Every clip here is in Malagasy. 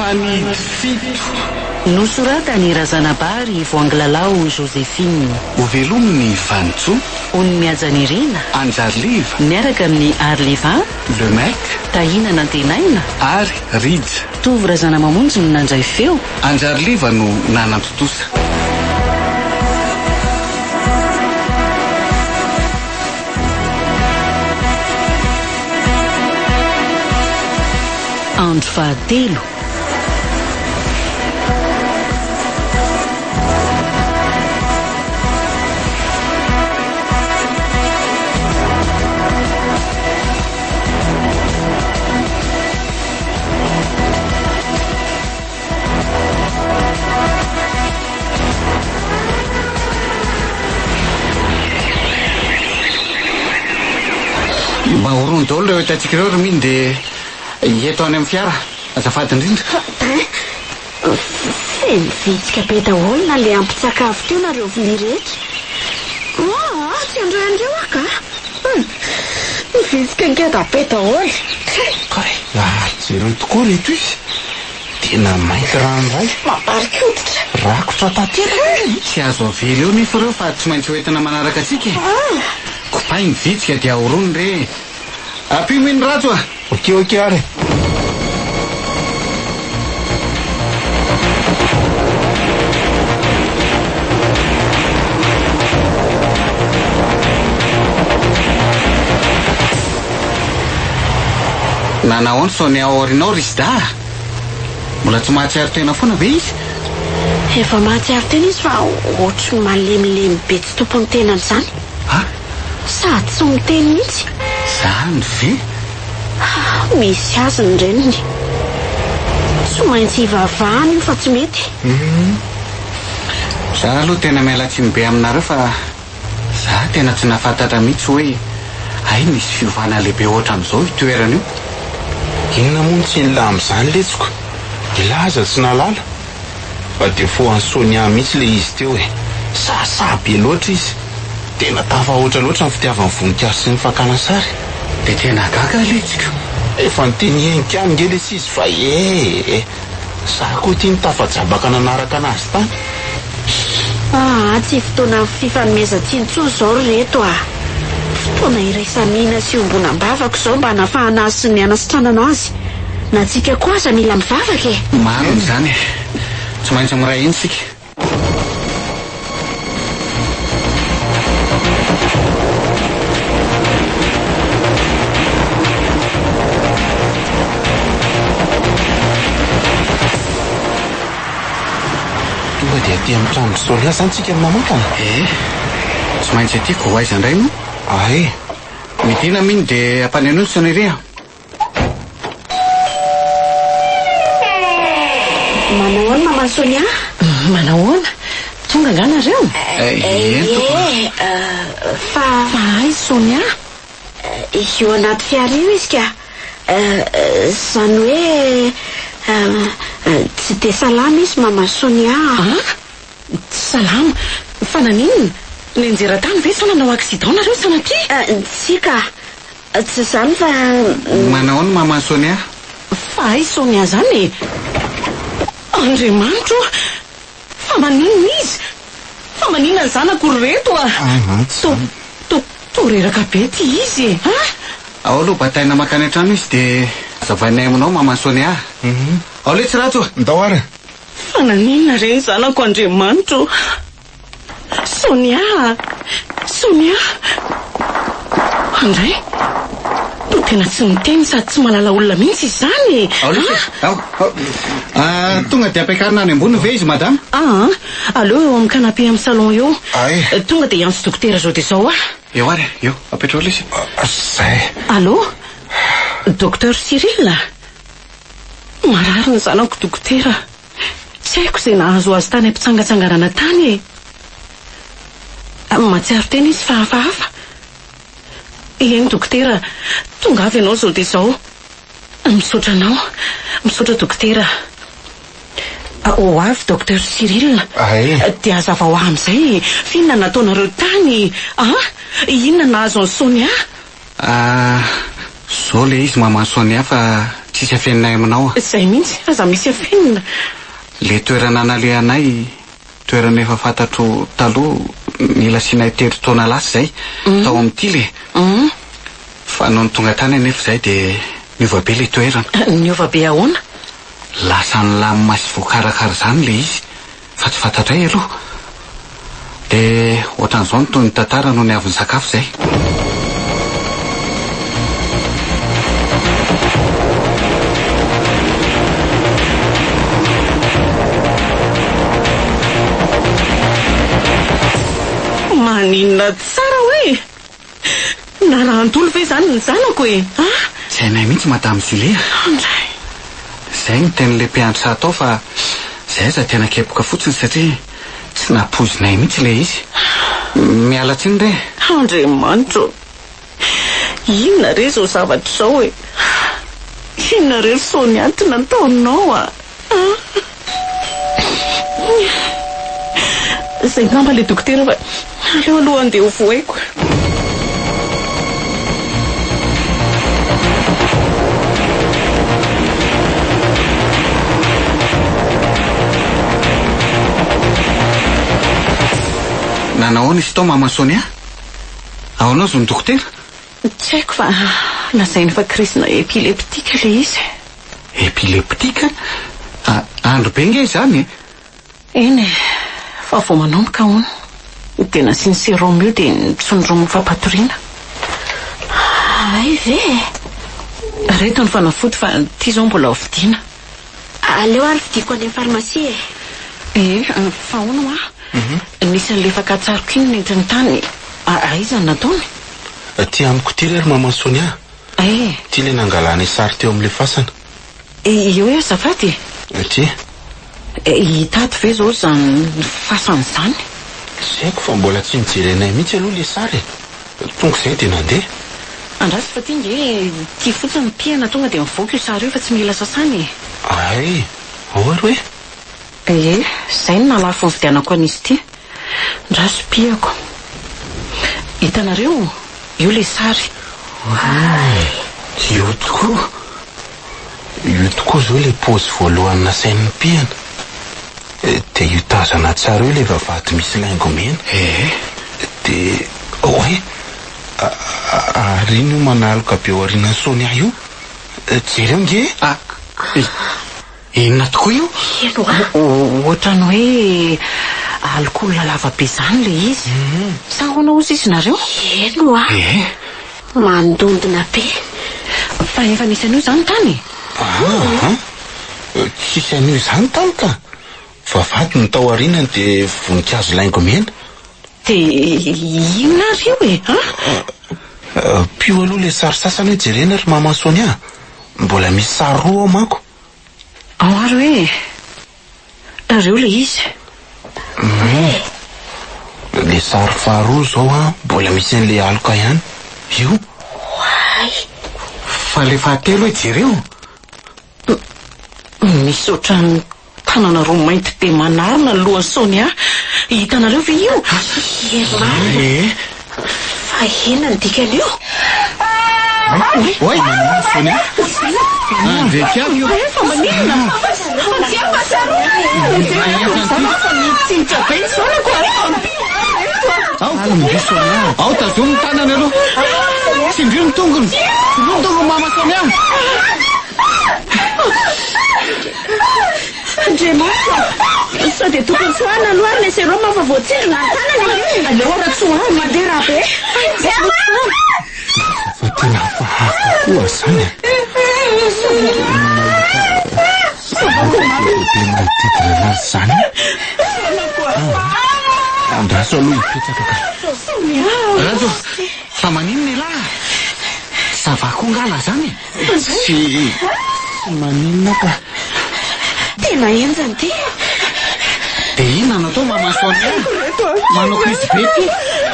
Fanidy fito. Nosoratan'i Razanabary Voangilalao Joséphine. Hovelomin'i Vanintsoa. Onimihaja Nirina. Anjariliva. Miaraka amin'i Arliva. Le Mec. Tahina Nantenaina. Ary Rija. Tovo Razanamamonjy no nandray feo. Anjariliva no nanatontosa. Andro fahatelo. Mba horono daholo ireo hitantsika ireo ry Mino dia eto any amin'ny fiara. Azafady indrindra. Hein? Feno vitsika be daholo na le ampitsakafo teo nareo vilia rehetra. Aa, tsy handray an'ireo aho ka. Hum, vitsika ngeda be daholo. Kay, ary jereo tokoa reto izy. Tena mainty ranoray. Mamparikoditra. Rakotra tanteraka e. Tsy azo avela eo nefa ireo fa tsy maintsy hoentina manaraka antsika e. Kopay ny vitsika dia ahorony re e. Ampio mino Rajo a! Ok ok ary. Nanao ny Sonia ao aorianao ry Sda a! Mbola tsy mahatsiaro tena foana ve izy? Efa mahatsiaro tena izy fa ohatry ny malemilemy be tsy tompon'ny tenany izany. Ha? Sady tsy miteny mihitsy. Zany ve? Misy azy ny reniny. Tsy maintsy hivavahana io fa tsy mety. Za aloha tena miala tsiny be aminareo fa za tena tsy nahafantatra mihitsy hoe hay nisy fiovana lehibe ohatran'izao io toerana io. Inona moa no tsy nila amin'izany letsiko? Elah aza tsy nahalala. Fa dia fo an'i Sonia mihitsy ilay izy teo e! Sahasaha be loatra izy. Tena tafahoatra loatra ny fitiavany voninkazo sy ny fakana sary. Dia tena gaga aho letsy ka! Efa niteneniko ihany nge lesy izy fa ee! Za koa ity no tafajabaka nanaraka anazy tany. Aa tsy fotoana fifanomezan-tsiny intsony izao ry reto a! Fotoana iraisamina sy iombonam-bavaka izao mba hanafahana azy sy ny hanasitranana azy. Na tsika koa aza mila mivavaka e! Marina izany e! Tsy maintsy miray hina isika. Tonga dia aty amin'ny tranon-dry Sonia izany tsika no mamantana? Eh! Tsy maintsy aty ko ho aiza indray moa? Ay! Midina mino dia ampanenoy ny sonnerie a! Manao ahoana Maman Sonia? Manao ahoana? Tonga angaha nareo? Eny tompoko. Ie, fa. Fa aiza Sonia? Io anaty fiara io izy ka. Izany hoe tsy dia salama izy Maman Sonia a. An? Tsy salama? Fa naninona? Nianjera tany ve sa nanao accident nareo sanatria? Tsia ka. Tsy izany fa. Manao ahoana Maman Sonia? Fa aiza Sonia izany e? Andriamanitro o! Fa maninona izy? Fa maninona ny zanako ry reto a? To, to, to reraka be ity izy e! A! Ao aloha bataina mankany an-trano izy dia hazavainay aminao Maman Sonia a! Ao letsy Rajo a! Ndao ary! Fa naninona re ny zanako Andriamanitro o! Sonia a! Sonia! Andray! Toa tena tsy miteny sady tsy mahalala olona mihitsy izany e! Ao lesy e! Ao! Ao! Ah, tonga dia ampiakarina any ambony ve izy madama? Aa, aleo eo amin'ny canapé amin'ny salon eo. Ay! Tonga dia hiantso dokotera izao dia izao aho. Eo ary e! Eo! Apetraho lesy. Zay. Allô? Docteur Cyril? Marary ny zanako dokotera. Tsy haiko izay nahazo azy tany am-pitsangatsanganana tany e! Mahatsiaro tena izy fa hafahafa. Eny dokotera, tongava ianao izao dia izao. Misaotra anao. Misaotra dokotera. Ho avy Docteur Cyril. Dia hazavao ahy amin'izay e! F'inona no nataonareo tany an? Inona no nahazo an'i Sonia? Ah, izao ilay izy maman Sonia fa. Tsisy afeninay aminao a. Izay mihitsy, aza misy afenina. Le toerana nalehanay, toerana efa fantatro taloha nilasianay telo taona lasa izay, tao amin'ny Tily e. Fa nony tonga tany anefa izahay dia niova be ilay toerana. Niova be ahoana? Lasa nilamina sy voakarakara izany ilay izy fa tsy fantatray aloha. Dia ohatran'izao no tohin'ny tantara nony avy nisakafo izahay. Maninona tsara hoe? Narahan-dolo ve izany ny zanako e? Ah! Tsy hainay mihitsy Madame Julie a! Andray! Izay no tenin'ilay mpiandry saha tao fa izay aza tena kepoka fotsiny satria tsy nampoizinay mihitsy ilay izy. Miala tsiny re! Andriamanitra ô! Inona re izao zavatra izao e? Inona re ry Sonia ty nataonao a? Izay angamba ilay dokotera fa aleo aloha handeha ho vohaiko. Nanao ahoana izy tao Maman Sonia? Ahoana hozy ny dokotera? Tsy haiko fa lazainy fa crise-na épileptique ilay izy. Epileptika? Andro be nge izany e! Eny e, fa vao manomboka hono. Dia nasiany sérum io dia notsondrominy fampatoriana. Hay ve e! Ireto ny fanafody fa ity izao mbola ho vidiana. Aleo ary vidiako any amin'ny farmasia e! Ee, fa hono hoa, nisy an'ilay fakan-tsariko iny nentiny tany, aiza no nataony? Aty amiko ity re ry maman Sonia. Eh! Ity ilay nangalana sary teo amin'ilay fasana. Eo hoe azafady e! Ity. Hitady ve izao izany fasana izany? Tsy haiko fa mbola tsy nijerenay mihitsy aloha ilay sary e! Tonga izay dia nandeha. Andraso fa ity nge ity fotsiny pihana tonga dia mivoaka io sary io fa tsy mila sasana e! Hay! Ao ary hoe? Ie, izay no nahalafo nividianako an'izy ity. Andraso pihako. Hitanareo? Io ilay sary. Oay! Io tokoa! Io tokoa izao ilay paozy voalohany nasainy nipihana. Dia io tazana tsara io ilay vavahady misy laingo mena. Ee. Dia, oay! Ary iny io manaloka be ao aorianan'i Sonia io. Jereo nge e! Ah! Inona tokoa io? Heno a! Ohatran'ny hoe alikaola lava be izany ilay izy. Sa ahoana hozy izy nareo? Heno a! Ee. Mandondona be. Fa efa nisy an'io izany tany e? Aa! Tsisy an'io izany tany ka! Vavahady ny tao aorianany dia voninkazo laingo mena. Dia inona ary io e? An? Pio aloha ilay sary sasany hoe jerena ry maman Sonia a! Mbola misy sary roa ao manko. Ao ary hoe ireo ilay izy. Hum. Ilay sary faharoa izao an, mbola misy an'ilay aloka ihany. Io. Oay. Fa ilay fahatelo hoe jereo. Misy ohatran'ny tanana roa mainty be manarona ny lohan'i Sonia. Hitanareo ve io? Ie marina. Ee. Fa inona no dikan'io? Oay! Sonia! Andriakiany io! Fa maninona? Mitsinitra be ny zanako a! Ao, ndry Sonia! Ao, tazomy ny tanany aloha! Tsindrio ny tongony! Tsindrio ny tongony Mama Sonia! Andriamanitra ô! Sao dia tokony tsoahina aloha ary ilay sérum fa voatsindrona ny tanany e! Aleo ara tsoahina! Mandeha rà be! Fa tena hafahafa koa izany e! Mahita zavatra be dia be manodidina anazy izany aho. Andraso aloha hipetraka ka. Rajo, fa maninona elah? Ça va koa nga lah zany e? Tsy tsy maninona ka. Tena henjana ity. Dia inona no atao Maman Sonia? Manao crise be ity.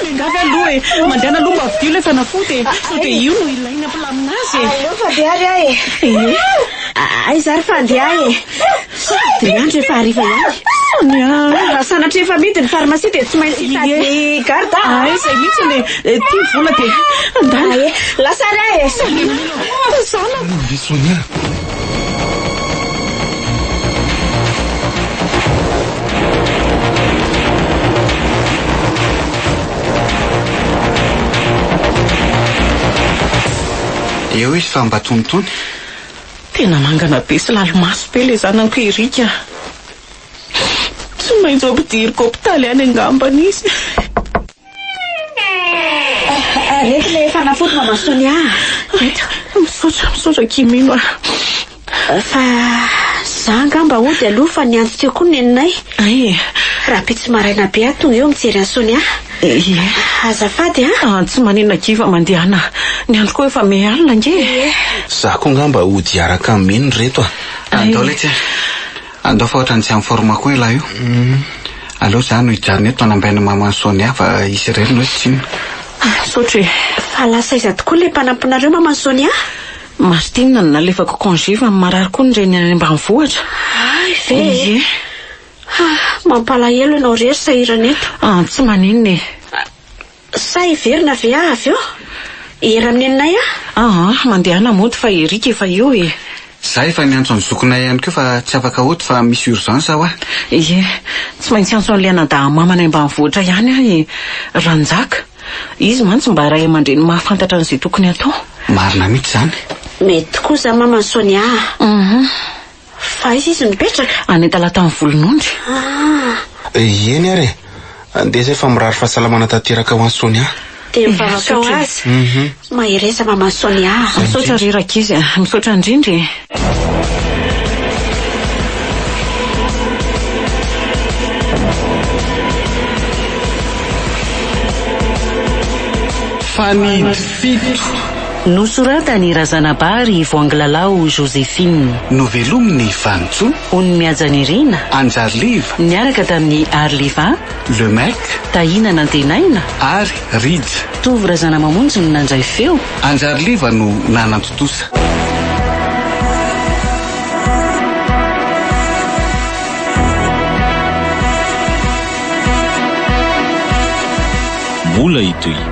Miangavy aloha e! Mandehana aloha mba vidio ilay fanafody e! Sao dia io no ilaina hampilamina azy e! Aleo fa andeha ary aho e! Ie. Aiza ary fa andeha aho e! Dia ny andro efa hariva ihany. Sonia! Raha sanatria efa amidy ny pharmacie dia tsy maintsy hitady garde aho. Ay, izay mihitsy e! Ity ny vola dia andana. Lasa ary aho e! Zanako! Ry Sonia! Eo izy fa mba tonitony. Tena mangana be sy lali-maso be ilay zanako Eric a. Tsy maintsy ho ampidiriko hopitaly any angambany izy. Reto ilay fanafody Mama Sonia a. Reto. Misaotra, misaotra akia Mino a. Fa za angamba hody aloha fa niantso teo koa neninay. Ay e. Rahampitso maraina be aho tonga eo mijery an'i Sonia. Ie. Azafady a. Ah, tsy maninona akia fa mandehana. Ny andro koa efa miha alina ange e. Ie. Za koa angamba hody hiaraka amin'i Mino reto a. Andao letsy a. Andao fa ohatran'ny tsy en forme koa ialahy io. Aleo za no hijanona eto hanambaina maman'i Sonia fa izy irery no eto tsinona. Misaotra e. Fa lasa aiza tokoa ilay mpanampinareo maman'i Sonia? Martine no nalefako congé fa marary koa ny reniny any ambanivohitra. Hay ve e! Ie. Ah, mampalahelo ianao irery sahirana eto. Ah, tsy maninona e. Sa hiverina ve aho avy eo? Hiera amin'ny neninay aho? Aa, mandehana mody fa Eric efa eo e. Za efa niantso ny zokinay ihany koa fa tsy afaka hody fa misy urgence hoa. Ie, tsy maintsy hiantso an'ilay anadahy mamany ambanivohitra ihany aho e, Ranjaka. Izy mantsy mba ray aman-dreny mahafantatra an'izay tokony hatao. Marina mihitsy izany. Mety tokoa izany maman'i Sonia a. Fa aiza izy mipetraka? Any Talatan'ny Volonondry. Ah. Eny ary e. Andeha izay fa mirary fahasalamana tanteraka ho an'i Sonia. Dia mivavaka ho azy. Mahereza maman'i Sonia a. Misaotra ry rankizy a. Misaotra indrindra e. Fanidy fito. Nosoratan'i Razanabary Voangilalao Joséphine. Novelomin'i Vanintsoa. Onimihajanirina. Anjariliva. Niaraka tamin'i Arliva. Le Mec. Tahina Nantenaina. Ary Rija. Tovo Razanamamonjy no nandray feo. Anjariliva no nanantontosa. Mbola hitohy.